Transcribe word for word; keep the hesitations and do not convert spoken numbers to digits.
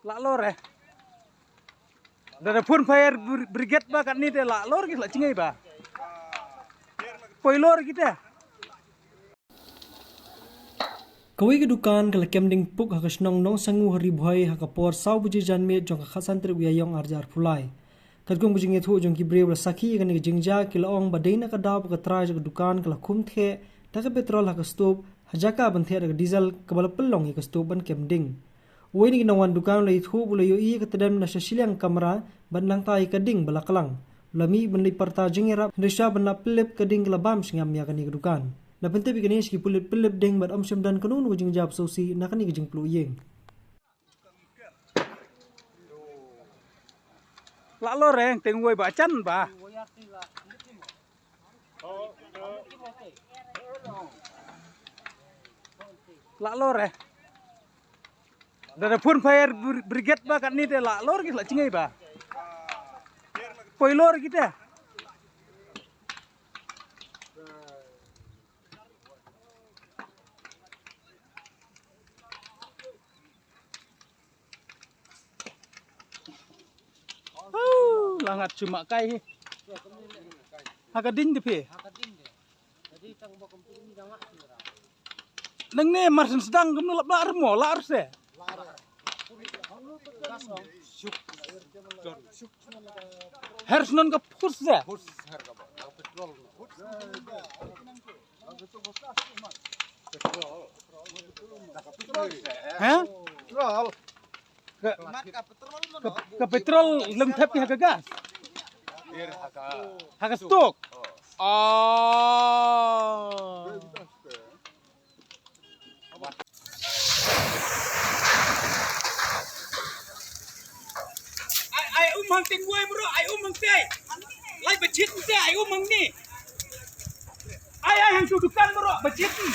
Lah lor eh. Da da phone fire bri-, brigade ba katni te lah lor ki lah chingai ba. Poi lor ki te. Kawei ka dukan ka la kem ding puk ha ka shnong Nongsangu ha Ri Bhoi ha ka por saw baje janmiet jong ka khatsan tarik u Ïaïong arhajar arphew lai. Katkum ka jingïathuh jong ki briew la sakhi ïa kane ka jingjia ki la ong ba dei na ka daw ba ka trai jong ka dukan ka la khum theh da ka petrol ha ka stove ha jaka ban theh da ka diesel kaba la pynlong ïa ka stove ban kem ding. Uwei na ki nongwan dukan u la ïathuh ba u la ïohi ïa ka tdem na sha shiliang kamra bad nangta ïa ka ding ba la klang. U la mih ban leit pyrta jingïarap hynrei shuwa ban lap pyllip ka ding ka la bam sngem ïa kane ka dukan. La pyntip ïa kane sha ki pulit pyllip ding bad ym shym don kano kano ka jingjia ba sngewsih na kane ka jingpluh ïing. Lah lor eh, teng wei ba chan ba. Lah lor eh. Da da phone fire bri-, brigade ba katni te lah lor ki lah chingai ba. Poi lor ki te. Hau, la ngat shu mah kai hi. Ha ka ding te phi. Nangne mar sdang kumno la bla mo la se. Her snon ka phus se. Hah? Ka, ka, ka petrol lem thep ha ka gas. Ha ka stok. Ah. Ai, ai, um hang teng wei bro, ai, um hang teng. Lai bajit te, ai, um hang ni. Ai, ai, hang tu dukan bro, bajit ni.